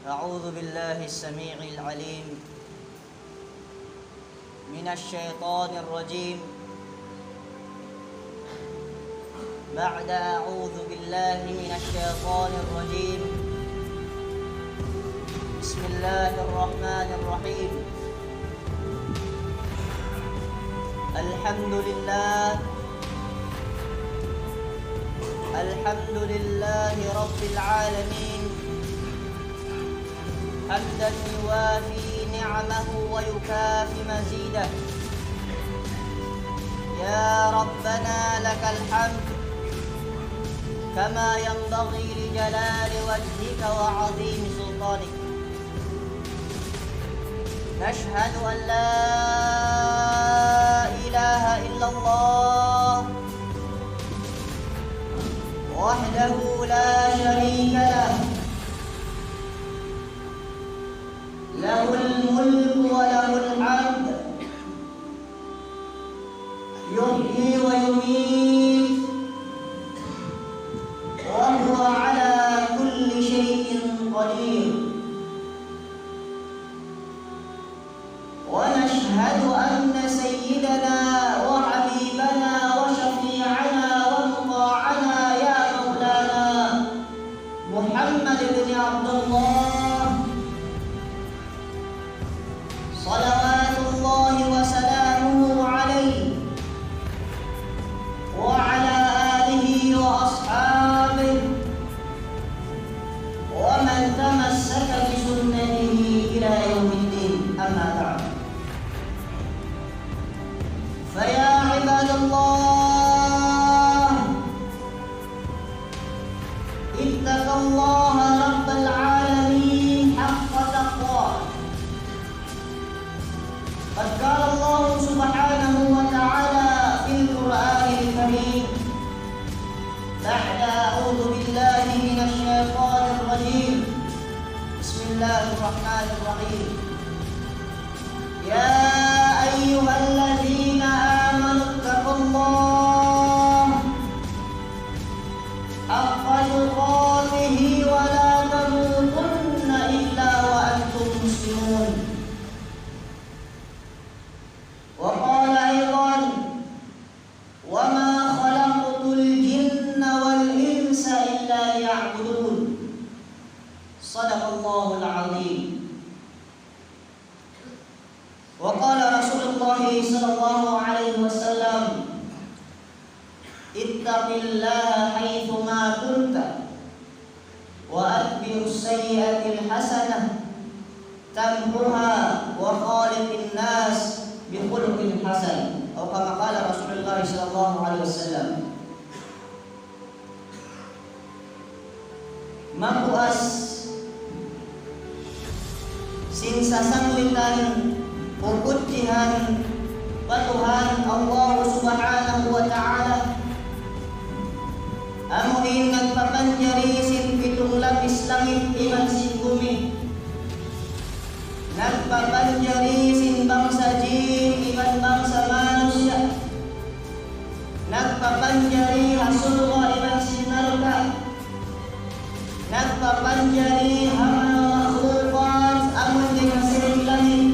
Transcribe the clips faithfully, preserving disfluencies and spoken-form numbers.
أعوذ بالله السميع العليم من الشيطان الرجيم. بعد أعوذ بالله من الشيطان الرجيم، بسم الله الرحمن الرحيم. الحمد لله، الحمد لله رب العالمين، حمدا يوافي نعمه ويكافئ مزيده. يا ربنا لك الحمد كما ينبغي لجلال وجهك وعظيم سلطانك. نشهد أن لا إله إلا الله وحده لا شريك له، له الملك وله الحمد، يحيي ويميت، وهو على كل شيء قدير. ونشهد أن سيدنا وحبيبنا وشفيعنا ومطاعنا يا مولانا محمد بن عبد الله، صلوات الله وسلامه عليه، وعلى آله وأصحابه، ومن تمسك بسنته إلى يوم الدين. أما بعد، فيا عباد الله، اتقوا الله رب العالمين حق تقواه. قد قال الله سبحانه وتعالى في القرآن الكريم بعد أعوذ بالله من الشيطان الرجيم، بسم الله الرحمن الرحيم. يا أيها الذين آمنوا اتقوا الله حق تقاته ولا تموتن إلا وأنتم مسلمون. وقال أيضا: وما خلقت الجن والإنس إلا ليعبدون. صدق الله العظيم. وقال رسول الله صلى الله عليه وسلم: اتق الله حيثما كنت، وأتبع السيئة الحسنة تمحها، وخالق الناس بخلق حسن. أو كما قال رسول الله صلى الله عليه وسلم. Mapuas sin sasanglitan pupudjihan pa Tuhan Allah Subhanahu wa Ta'ala, amu in nagpapanjari sin pitung lapis langit iban sin bumi, nagpapanjari sin bangsa jin iban bangsa manusiya', nagpapanjari ha surga' iban sin narka', nagpapanjari ha manga makhlukat amun dayn ha siring langit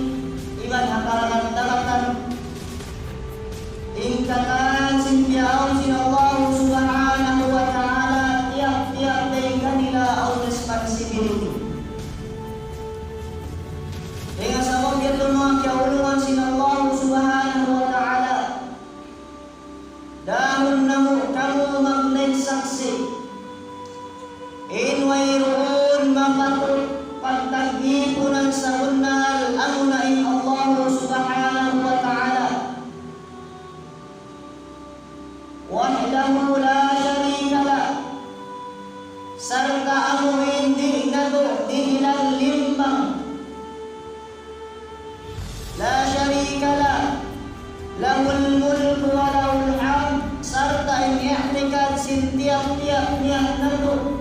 iban ha karagatan-dagatan. In katan sin piyaawn sin Allah Subhanahu wa Ta'ala, tiyap-tiyap dayn kanila awn responsibility. Dayn ha sabab yadtu manga kiyaulungan sin Allah Subhanahu wa Ta'ala, dahun namu' kamu magnaik saksi'. In wayruun mapatut pagtagdipunan sabunnal amuna in Allah Subhanahu wa Ta'ala. وحده لا شريك له. Sarta' amu in di' natu' dihilan limbang. لا شريك له، له الملك وله الحمد. Sarta' in i'tikad sin tiyap-tiyap niya natu',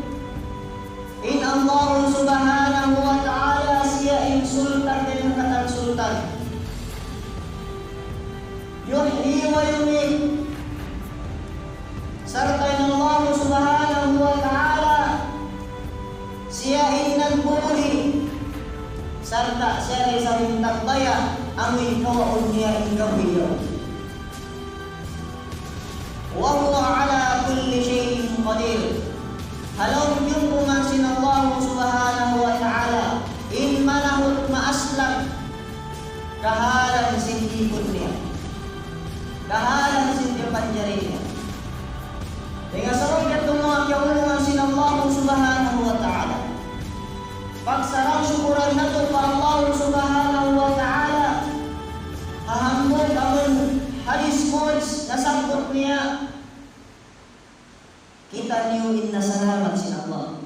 in Allah Subhanahu wa Ta'ala siya in sultan dayn ha katan sultan. يحيي ويميت. Sarta' in Allah Subhanahu wa Ta'ala, siya in nagbubuhi', Sarta' siya da isab in tagbaya', amu in kawaun niya in kabuhi' yaun. وهو على كل شيء قدير. Ha lawm tiyumpuman sin Allah Subhanahu wa Ta'ala, in manahut maaslag kahalan sin ipun niya, kahalan sin piyapanjari niya. Dayn ha sabab yadtu manga kiyaulungan sin Allah Subhanahu wa Ta'ala, pagsarang-sukuran natu' pa Allah Subhanahu wa Ta'ala. Ha hambuuk amun hadith quds nasabbut niya, kitaniyu in nasalamat sin Allah.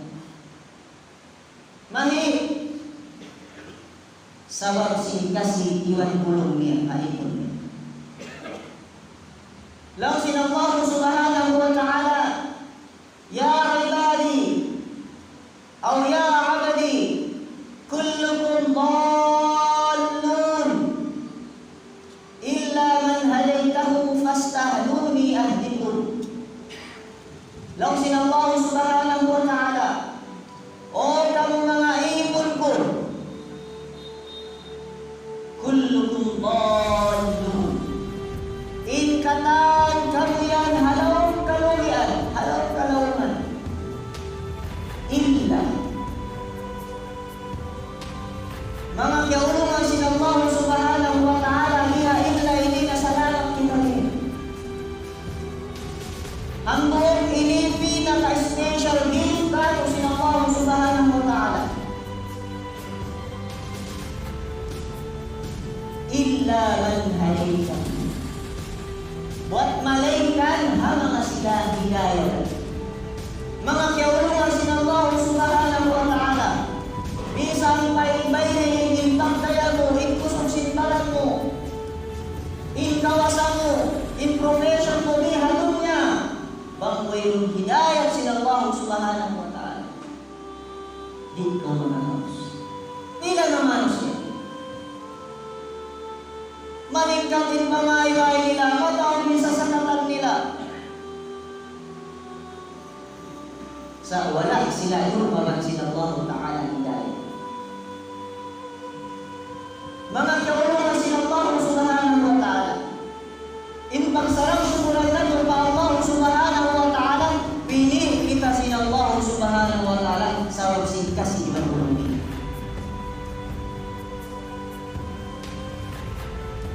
Mayta'? Sabab sin kasi iban bulung niya ha ipun niya. Laung sin Allah Subhanahu wa Ta'ala, يا عبادي أو يا عبدي كلكم ضالون إلا من هديته فاستهدوني أهدكم. Laung sin Allah Subhanahu wa Ta'ala, "O kamu manga ipun ku, كلكم ضالون. In katan kamu yan ha lawm kalugian, ha lawm kalaungan. Illa." Manga kiyaulungan sin Allah Subhanahu wa Ta'ala, biya' illa ini nasalamat kita ini. Hambuuk ini pinaka-special gift katu' sin Allah Subhanahu wa Ta'ala. إلا من هديته. Buat malayngkan ha manga sila hidayat. Manga kiyaulungan sin Allah Subhanahu wa Ta'ala, bisan pa in bayri, in pagdaya mu, in kusug sin baran mu, in kawasa mu, in profession mu di ha dunya, bang wayruun hidayat sin Allah Subhanahu wa Ta'ala, di' kaw makahaus. Pila na manusiya' malingkat in pamahayag nila, mataud in sasakatan nila. Sa' wala' sila iyupaman sin Allah Ta'ala hidayat. Manga kiyaulungan sin Allah Subhanahu wa Ta'ala, in pagsarang-sukuran natu' pa Allah Subhanahu wa Ta'ala, pini' kita sin Allah Subhanahu wa Ta'ala, sabab sin kasi iban bulung niya.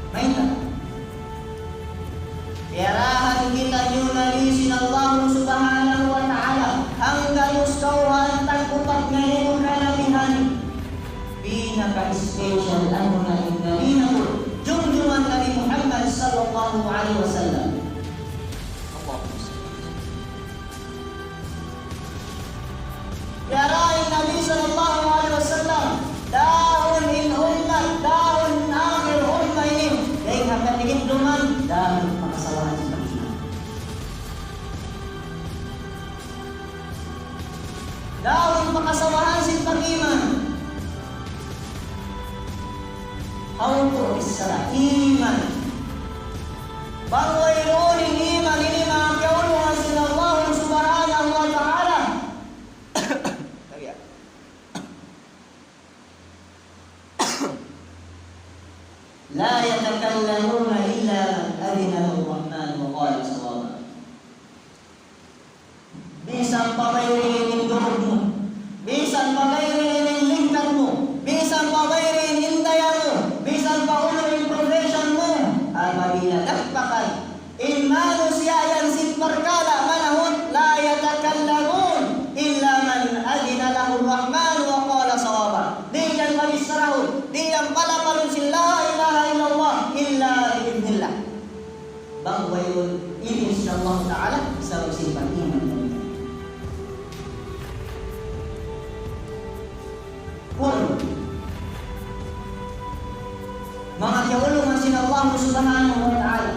Mayta'? Piyarahan kitaniyu na sin Allah Subhanahu wa Ta'ala, hanggatus kawhaan tag-upat ngaibu kanabihan. Pinaka-special amuna in Nabi natu', junjungan Nabi Muhammad sallallahu alayhi wasallam. Allahumma salli. Piyarahan in Nabi sallallahu alayhi wasallam, dahun in ummat, dahun in akhir ummat ini, dayn ha katigidluman, dahun pakasawahan sin pag-iman. Dahun pakasawahan sin pag-iman. Hawtu' bichara iman. Bang wayruun in iman ini, manga kiyaulungan sin Allah Subhanahu wa Ta'ala. لا يتكلمون إلا من أذن له الرحمن وقال صوابا. Bisan pa bayriin in duug mu, bisan pa bayriin in lingkat mu, bisan pa bayriin in daya mu, bisan pa unu in profession mu, apabila nagpakan in manusiya' yan sin parkala' manahut, لا يتكلمون إلا من أذن له الرحمن وقال صوابا. Di' yan pabicharahun, di' yan palapalun sin لا إله إلا الله إلا بإذن الله. Bang wayruun idin sin Allah Ta'ala, sabab sin pag-iman nila. Kul. Manga kiyaulungan sin Allah Subhanahu wa Ta'ala,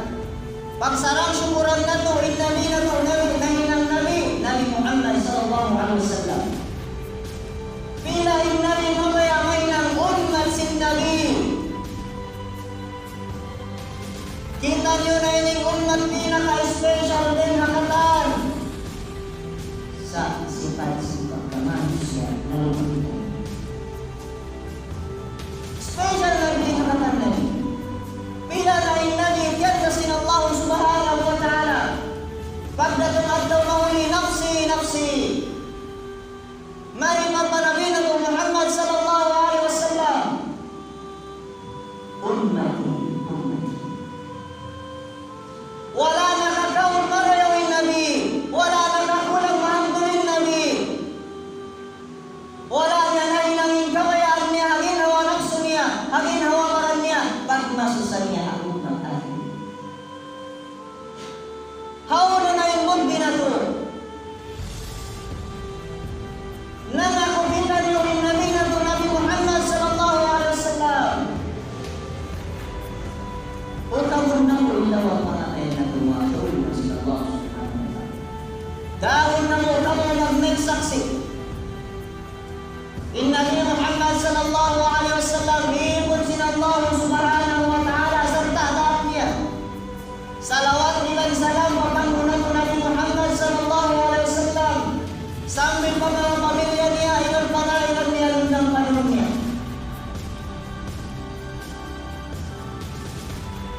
pagsarang-sukuran natu' in Nabi natu', Nabi, nahinang Nabi, Nabi Muhammad sallallahu alayhi wasallam. Pila in Nabi mabaya' mahinang ummat sin Nabi. Kitaniyu na ini in ummat pinaka-special dayn ha katan. Sa' sipat-sipat kamanusiya' na lumulupay. Pagdatung adlaw mahuli, "Nafsi, nafsi." Mari pa Nabi natu' Muhammad sallallahu alayhi wasallam. "Ummati, ummati." Wala' nakakaun marayaw in Nabi, wala' nakakulang mahambuuk in Nabi. Wala' niya nahinang in kabayaan niya, ha ginhawa napsu niya, ha ginhawa baran niya, pagmasusa niya ha ummat namu'. Hawnu na in buddi natu'? Nangaku kitaniyu in Nabi natu', Nabi Muhammad sallallahu alayhi wasallam. O kamu namu' in lawa pangatayan natu', manga tau sin Allah Subhanahu wa Ta'ala. Kamu namu' kamu magmake saksi'. In Nabi Muhammad sallallahu alayhi wasallam, ipun sin Allah Subhanahu wa Ta'ala sarta' daak niya. Salawat iban salam pa panghu' natu' Nabi Muhammad sallallahu alayhi wasallam. Sambil pa manga pamilya niya, iban pa naiban niya, lundang pa nunu niya.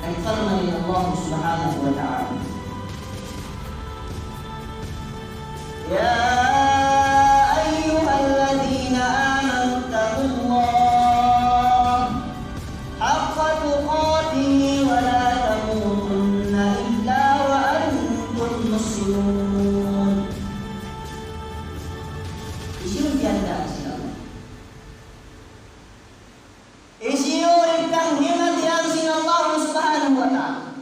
Nagparman in Allah Subhanahu wa Ta'ala, يا أيها الذين آمنوا اتقوا الله حق تقاته ولا تموتن إلا وأنتم مسلمون. Hisiyu in tiyanda' sin Allah? Hisiyu in himatian sin Allah Subhanahu wa Ta'ala?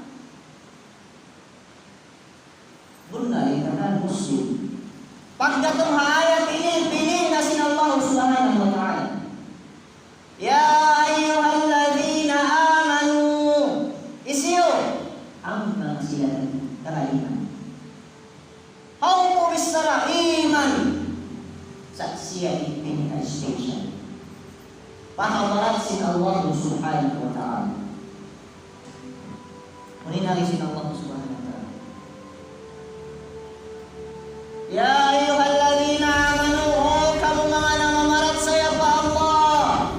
Bunnal in katan Muslim. Pagdatung ha ayat ini, pili' na sin Allah Subhanahu wa Ta'ala. يا أيها الذين آمنوا. Hisiyu? Amu in sila nagkaiman. Hawnu bichara iman? Sa' siya in pinaka-special pa hadarat sin Allah Subhanahu wa Ta'ala. Unu in agi sin Allah Subhanahu wa Ta'ala? يا أيها الذين آمنوا, O kamu manga namamarachaya pa Allah.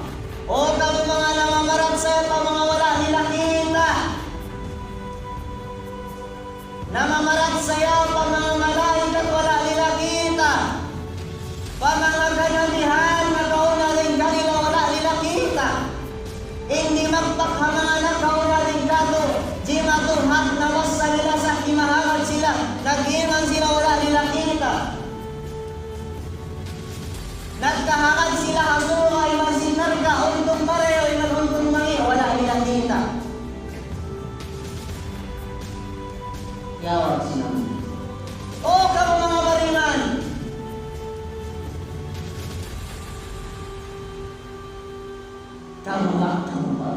O kamu manga namamarachaya pa manga wala' nila kita'. Namamarachaya pa manga malaikat wala' nila kita'. Pa manga kanabihan nakauna dayn kanila wala' nila kita'. In dimagpak ha manga nakauna dayn kātu', jimatu hak na masa nila sa' kimahagad sila, nag-iman sila wala' nila kita'. Nagkahagad sila ha surga' iban sin narka', untung marayaw iban untung mangi', wala' nila kita'. Jawab sila, O kamu manga bariman, kamu ba, kamu ba.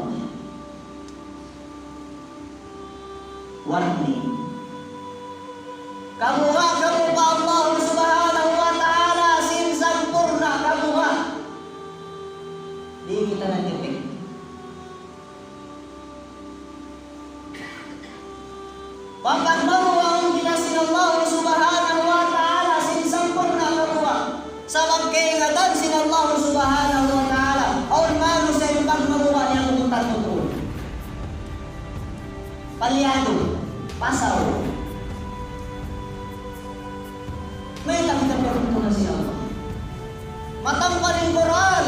Warning. Kamu ba, kamu ba Allah Subhanahu wa Ta'ala sin sampurna', kamu ba. Di' kita nag-effect. Pagmabuga' kita sin Allah Subhanahu wa Ta'ala sin sampurna' kabuga'. Sabab kaingatan sin Allah Subhanahu wa Ta'ala, awn manusiya' in pagmabuga' niya bukun tatutuun. Palyadu, pasaw. Mayta' kita piyagtuntunan sin Allah? Matampal in Qur'an.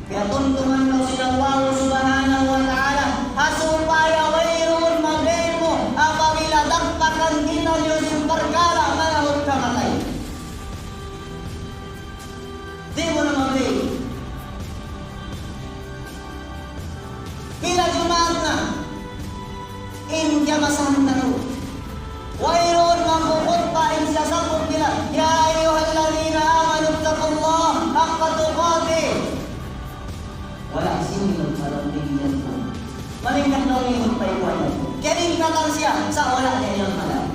Piyatuntungan kaw sin Allah Subhanahu wa Ta'ala, ha supaya wayruun mabay mu apabila dagpakan kitaniyu sin parkala' manahut kamatay. Di' mu na mabay. Pila Jumaat na in kiyamasahan natu'. Wayruun magkukhutba in siyasabbut nila, يا أيها الذين آمنوا اتقوا الله حق تقاته. Wala' sila magparambing yan. Malingkat na umiingon pa ikuan yan. Kiyaringkatan siya sa' wala' niya yan alam.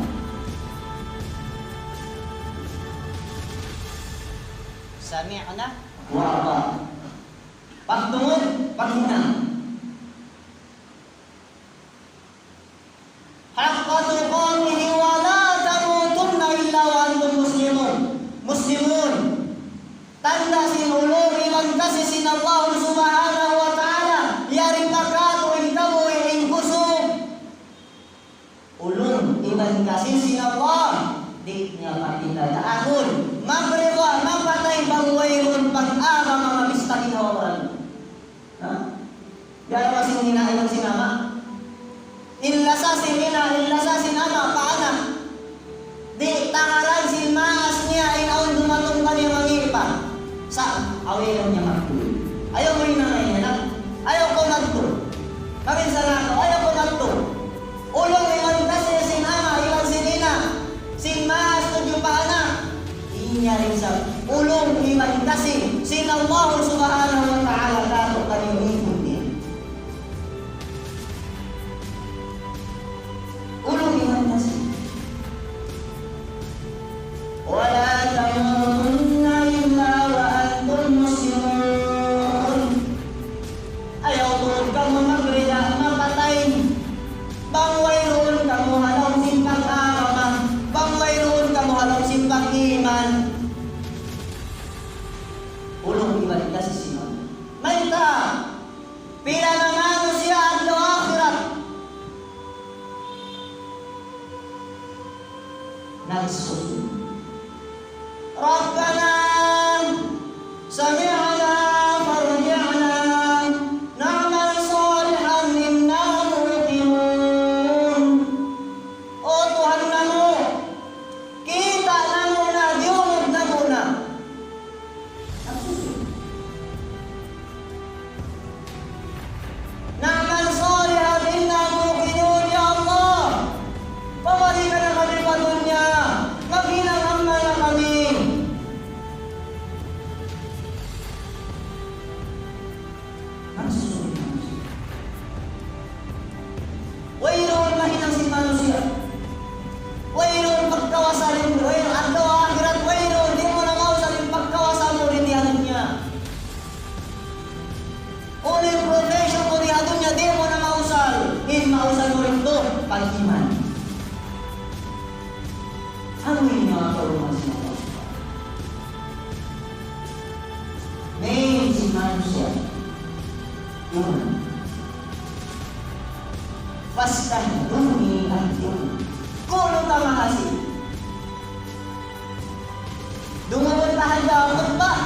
سمعنا وأطعنا. Pagtungud, paghinang. حق تقاته ولا تموتن إلا وأنتم مسلمون. Muslimun. Tanda' sin ulung iban kasi sin Allah Subhanahu wa Ta'ala. Yari pa katu' in kabuhi' Kasi sin Allah, di' niya pa kita daagun. Magrida, mapatay bang wayruun pag-agama, mabista' ginhawa-baran. Ha? Biya' na sin ina' iban sin ama'. In lasa sin ina', in lasa sin ama', pa anak. Di' tangaran sin maas niya, in awn dumatung kaniya mangipa. Sa', awilan niya magtuy. Ayaw mu hinangay niya na. Ayaw kaw magtuy. Maminsan aku, ayaw kaw magtuy. Ulung iban kasi sin ama' iban sin ina', sin maas tudju pa anak. In yari isab ulung iban kasi sin Allah Subhanahu wa Ta'ala kātu' kaniyu in ipun niya. Ulung iban kasi. ولا تموتن إلا وأنتم مسلمون. Ayaw tuud kamu magrida mapatay bang wayruun kamu ha lawm sin pag-agama, bang wayruun kamu ha lawm sin pag-iman. Ulung iban kasi sin Allah. Mayta', pila na manusiya' adlaw akhirat nagsusun. ربنا سمعنا فارجعنا نعمل صالحا إنا موقنون. O Tuhan namu', kita' namu' na, diyungug namu' na. Nagsusun. نعمل صالحا إنا موقنون. Ya Allah, pabalikan na kami pa dunya. Maghinang amal na kami. Nagsusun in manusiya'. Wayruun mahinang sin manusiya'. Wayruun pagkawasa dayn, wayruun adlaw akhirat, wayruun, di' mu na mausal in pagkawasa mu dayn di ha dunya. Unu in profession mu di ha dunya, di' mu na mausal. In mausal mu dayn duun, pag-iman. Amu ini manga kaulungan sin Allah Subhanahu. Main sin manusiya'. Iman. فاستهدوني أهدكم. Kunu' ta mahasi. Dungugun ta hadja khutbah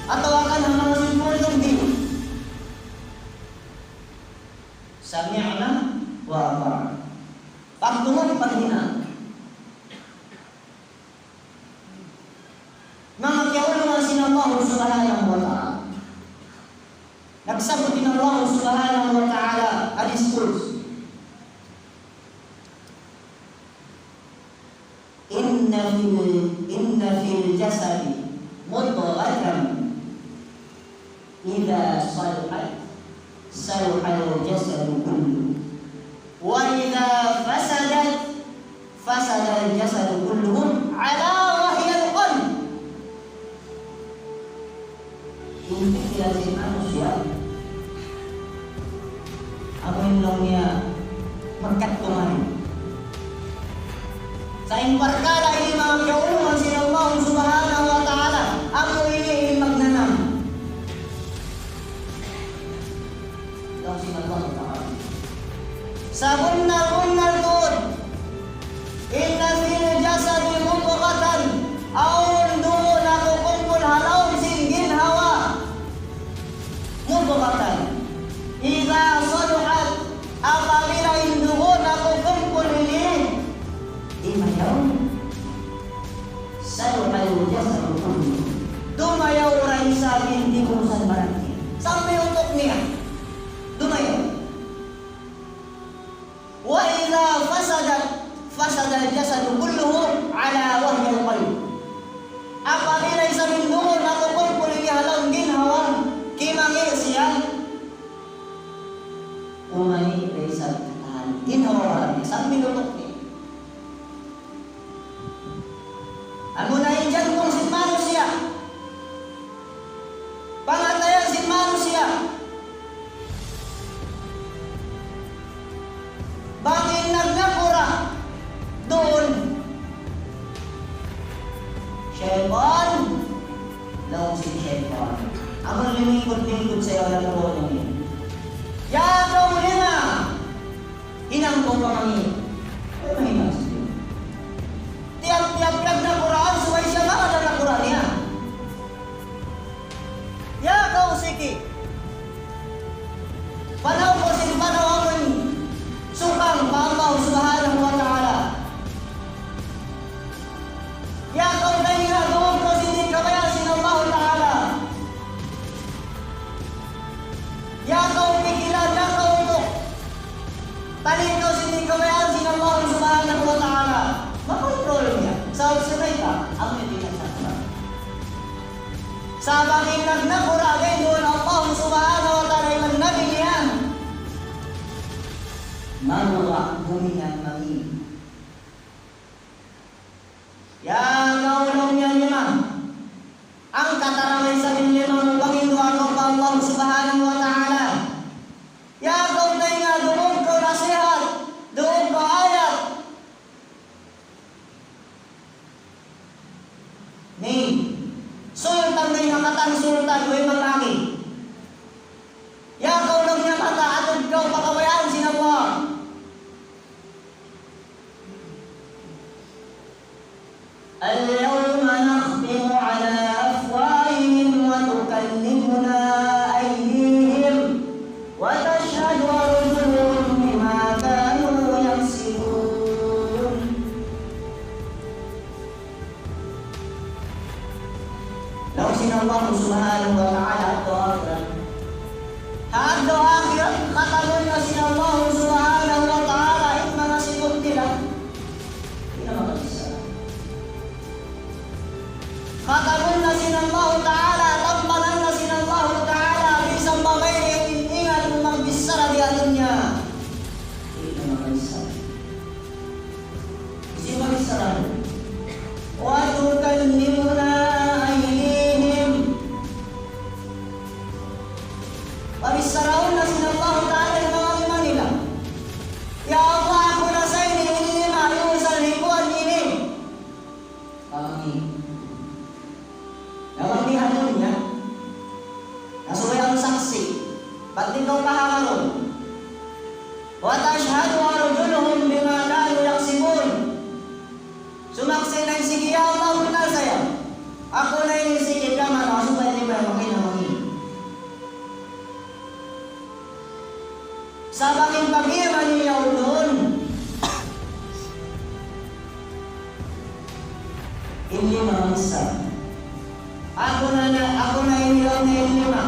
atawa kan ha manga symposium di'. سمعنا وأطعنا. Pagtungud, paghinang. Manga kiyaulungan sin Allah Subhanahu wa Ta'ala. Nagsabut in Allah Subhanahu wa Ta'ala, hadith Qudsi. إن في، إن في الجسد مضغة إذا صلحت صلح الجسد كله وإذا فسدت فسد الجسد كله ألا وهي القلب. In pikilan sin manusiya', amu in laung niya magkadtu mari. Sa' in parkala' ini manga kiyaulungan sin Allah Subhanahu wa Ta'ala, amu ini in magnanam. Laung sin Allah Ta'ala. Sabunnal-bunnal tuud, إن في الجسد مضغة, awn dugu' nakukumpul ha lawm sin ginhawa. مضغة إذا صلحت, apabila in dugu' nakukumpul ini dimayaw, صلح الجسد كله. Dumayaw da isab in tigurusan baran niya. Sambil utuk niya. Dumayaw. وإذا فسدت فسد الجسد كله ألا وهي القلب. Apabila isab in dugu' nakukumpul ini ha lawm ginhawa, kimangi' siya. Kumangi' da isab katan ginhawa baran niya. Sambil utuk niya. Amuna in jantung sin manusiya'. Pangatayan sin manusiya'. Bang in nagnapura' duun, saytan, laung sin saytan, amun limingkud-lingkud sa yaun na duun ini. Ya kaw lima! Hinang kaw pamangi'. Ay, mahinang siya. Tau sunay ka, amu in di' nagsasara. Sabab in nagnakura' dayn duun Allah Subhanahu wa Ta'ala iban Nabi niya. Mababa' huminang mangī'. Ya kaw laung niya lima. Hangka ta ra isab in lima mu, panghindu' kaw pa Allah Subhanahu wa Ta'ala. Ya kaw taynga, dungug kaw nasihat, dungug kaw ayat. Ni, sultan na in ha katan sultan, way mangagi. Ya kaw laung niya mata, atud kaw pa kabayaan sin Allah. اليوم نختم على أفواههم وتكلمنا أيديهم وتشهد أرجلهم بما كانوا يكسبون. Laung sin Allah Subhanahu wa Ta'ala, adlaw akhirat. Ha adlaw akhirat, khatanun na sin Allah Subhanahu wa Ta'ala in manga sibuk nila. Di' na makabichara. Khatanun na sin Allah Ta'ala, tambanan na sin Allah Ta'ala, bisan pa mayta' in ingat mu magbichara di ha dunya. Di' na makabichara. Hisiyu in magbisara? وتكلمنا أيديهم. Pabicharaun na sin Allah Ta'ala in manga lima nila. Ya Allah, aku na sa ini, ini lima, iyusal hi kuwan ini. Amin. Laung niya ha dunya, nasubay awn saksi', bat di' kaw kahagarun. وتشهد أرجلهم بما كانوا يكسبون. Sumaksi' na in siki, ya Allah, bunnal sa yan. Aku na in siki, kaman, nasubay lima, makin na makin. Sabab in pag-iman niya yaun, in lima magsa. Aku na, na, aku na in lima, in lima.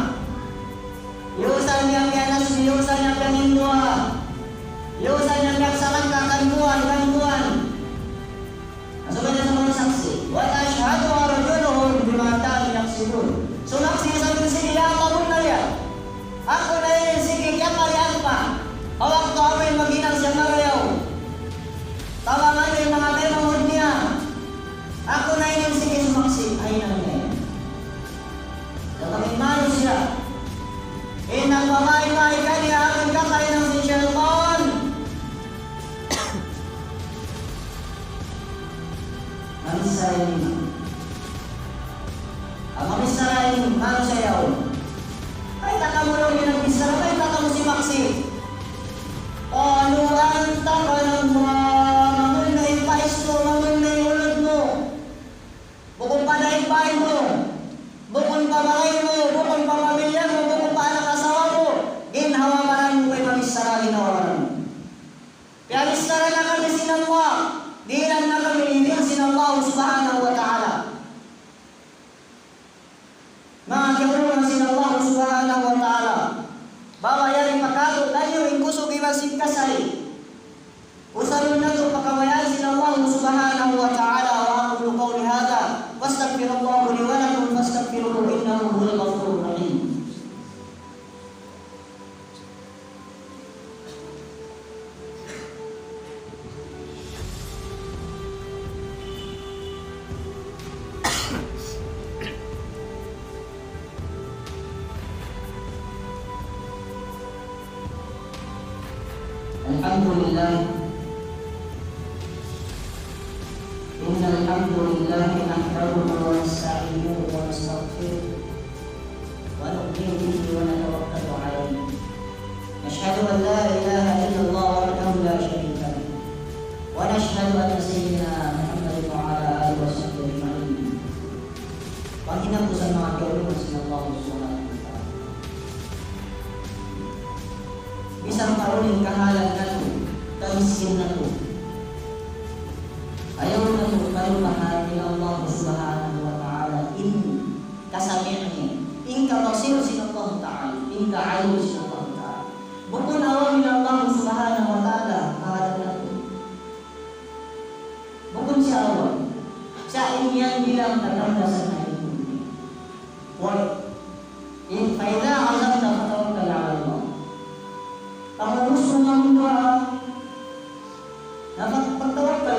Iyusal niya piyanas, iyusal niya piyaninduwa. Iyusal niya piyagsarakka kan kuwan, kan kuwan. Nasubay na sa manga saksi'. وتشهد أرجلهم بما كانوا يكسبون. Sumaksi' isab in siki, ya Allah, bunnal yan. Aku na in siki, kiyaparian pa. Ha waktu amu in maghinang siya marayaw. Tabangan in manga taymanghud niya. Aku na in siki sumaksi'. Ay, nangyayaw. Dapat in manusiya'. In nagpamaay-maay kaniya amun kakahinang sin saytan. Manusiya' ini. Amu in manusiya' yaun. Ay, takamu laung in nagbichara, ay, takamu simaksi'. قالوا أنطقنا الله. Mamunna in paistu, mamunna in ulud mu. Bukun pa dayn-bayn mu, bukun pa balay mu, bukun pa pamilya mu, bukun pa anak asawa mu, ginhawa-baran mu, way mabichara ginhawa-baran mu. Piyabichara na kami sin Allah, dihilan na kami izin sin Allah Subhanahu wa Ta'ala. Manga kiyaulungan sin Allah Subhanahu wa Ta'ala, bang yari pa kātu' kaniyu in kusug iban sin kasari. Usalun natu' pa kabayaan sin Allah Subhanahu wa Ta'ala. وأقول قولي هذا وأستغفر الله لي ولكم فاستغفروه إنه هو الغفور الرحيم. الحمد لله. إن الحمد لله نحمده ونستعينه ونستغفره ونؤمن به ونتوكل عليه. نشهد أن لا إله إلا الله وحده لا شريك له. ونشهد أن سيدنا محمدا وعلى آله وصحبه أجمعين. Panghinang ku sa manga kiyaulungan sin Allah Subhanahu wa Ta'ala. Bisan pa unu in kahalan natu', kamiskin natu', ayaw natu' kalupahan in Allah Subhanahu wa Ta'ala, in kasami' niya, in kabasir sin Allah Ta'ala, in kaalim sin Allah Ta'ala. Bukun awam in Allah Subhanahu wa Ta'ala, kahalan natu'. Bukun siya awam.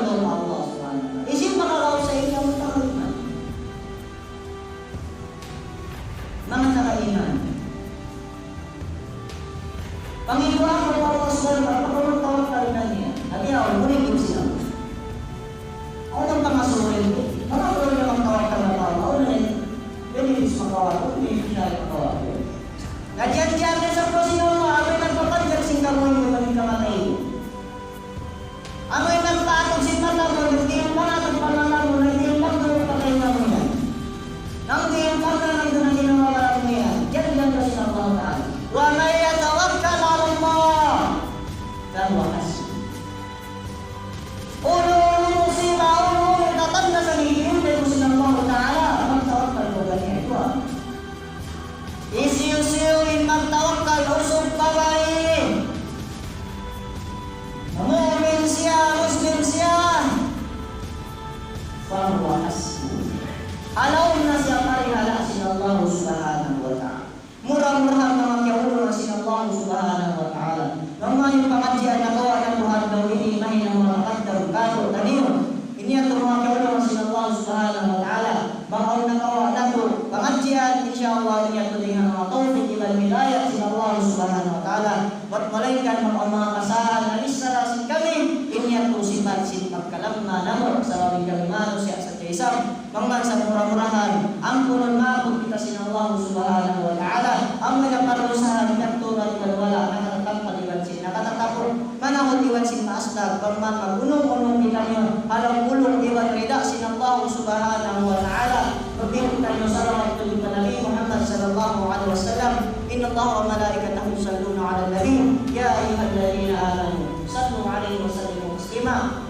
Allah Subhanahu wa Ta'ala. Hisiyu in makakaus sa inyo? Manga tau iman. Manga tau iman. Panginoon, Allah Subhanahu wa Ta'ala, pagtawakkal kaniya. Hati niya, awn, muna in sila. Awn pangasubu, manga tau iman, magtawakkal pa Allah, awn na in, pwede siya makawa', pwede siya makawa'. Na diyan-diyan na sa pagkasin Allah, amu in nagpapanjak sin kabuhi' iban kamatay. Amu in nagpaatud sin mata mu, nagtimbang atud pa mata mu, nagtimbang duun pa taynga mu yan. Nagtimbang na nagduun na ginawa mu yan. Diyan-diyan pa sin Allah Ta'ala. ومن يتوكل على الله فهو حسبه. Unu-unu musiba, unu-unu tatanna sa nagtimbang sin Allah Ta'ala, magtawakkal kaw ganiya. Hisiyu-siyu in magtawakkal usug pa babai, mu'min siya, Muslim siya, فهو حسبه. Halaum na siya parihala' sin Allah Subhanahu wa Ta'ala. Mura-murahan manga kiyaulungan sin Allah Subhanahu wa Ta'ala. Bang man in pangadjian nakawa' natu' ha adlaw ini, mahinang manga kaddam kātu'niyu. Ini yadtu manga kiyaulungan sin Allah Subhanahu wa Ta'ala. Bang awn nakawa' natu' pangadjian, insya Allah, ini yadtu dayn ha manga tawfik iban hidayat sin Allah Subhanahu wa Ta'ala. Bat malaingkan bang awn manga kasāan na missala sin kami, ini yadtu sipat sin pagkalamma namu', sabab in kami manusiya' sadja isab. Bang man sa mura-murahan, ampunun maapun kita sin Allah Subhanahu wa Ta'ala. Amu in pardusahan, nagturan iban wala', nakatatampal iban sin, nakatatapuk. Manahut iban sin maas na, bang man mag-unung-unung kitaniyu ha lawm bulung iban rida sin Allah Subhanahu wa Ta'ala. Magbindu kitaniyu salawat pa Nabi Muhammad sallallahu alayhi wasallam. إن الله وملائكته يصلون على النبي يا أيها الذين آمنوا صلوا عليه وسلموا تسليما.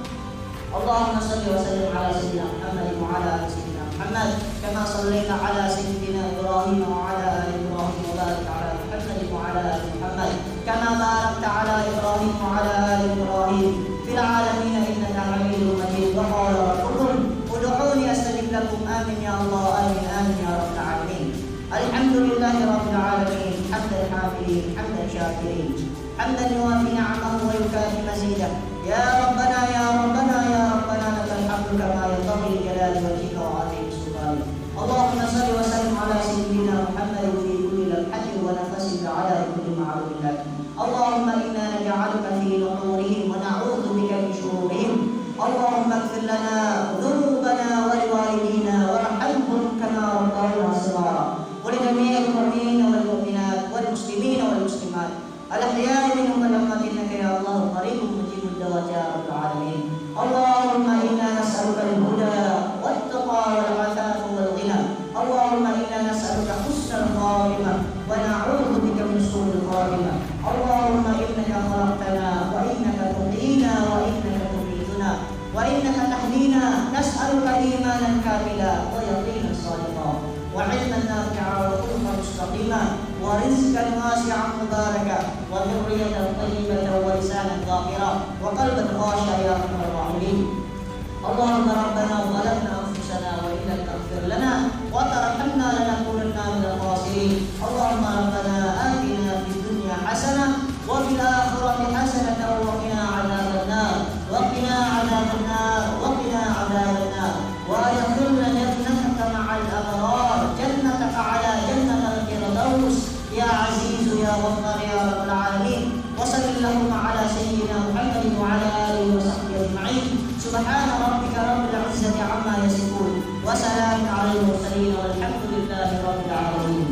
اللهم صل وسلم على سيدنا محمد وعلى آل سيدنا محمد كما صليت على سيدنا إبراهيم وعلى آل إبراهيم وبارك على محمد وعلى آل محمد كما باركت على إبراهيم وعلى آل إبراهيم في العالمين إنك حميد مجيد. وقال ربكم ادعوني أستجب لكم. آمين يا الله، آمين، آمين يا رب العالمين. الحمد لله رب العالمين، حمد الحامدين، حمد الشاكرين، حمدا يوافي نعمه ويكافئ مزيده. يا ربنا، يا ربنا، يا ربنا، لك الحمد كما ينبغي لجلال وجهك وعظيم سلطانك. اللهم صل وسلم على سيدنا محمد في كل لمحة ونفس بعدد كل معلوم لك. اللهم إنا نجعلك في نحورهم ونعوذ بك من شرورهم. اللهم اغفر لنا ذنوبنا ولوالدينا وارحمهم كما ربونا صغارا. ولجميع المؤمنين والمؤمنات والمسلمين والمسلمات الأحياء منهم والأموات إنك يا الله قريب مجيب الدعوات يا رب العالمين. اللهم إنا نسألك الهدى والتقى والعفاف والغنى. اللهم إنا نسألك حسن الخاتمة ونعوذ بك من سوء الخاتمة. اللهم إنك خلقتنا وإنك تحيينا وإنك تميتنا وإنك تهدينا. نسألك إيمانا كاملا ويقينا صادقا وعلما نافعا وخلقا مستقيما ورزقا واسعا مباركا وذرية طيبة ولسانا ذاكرا وقلبا خاشعا يا أرحم الراحمين. اللهم ربنا ظلمنا أنفسنا وإن لم تغفر لنا وترحمنا لنكونن من الخاسرين. اللهم ربنا آتنا في الدنيا حسنة وفي الآخرة حسنة وقنا عذاب النار، وقنا عذاب النار، وقنا عذاب النار، وأدخلنا جنتك مع الأبرار، جنتك على جنة الفردوس، يا عزيز يا غفار يا رب العالمين. وصل اللهم على سيدنا محمد وعلى آله وصحبه أجمعين. سبحان ربك رب العزة عما يصفون، وسلام على المرسلين، والحمد لله رب العالمين.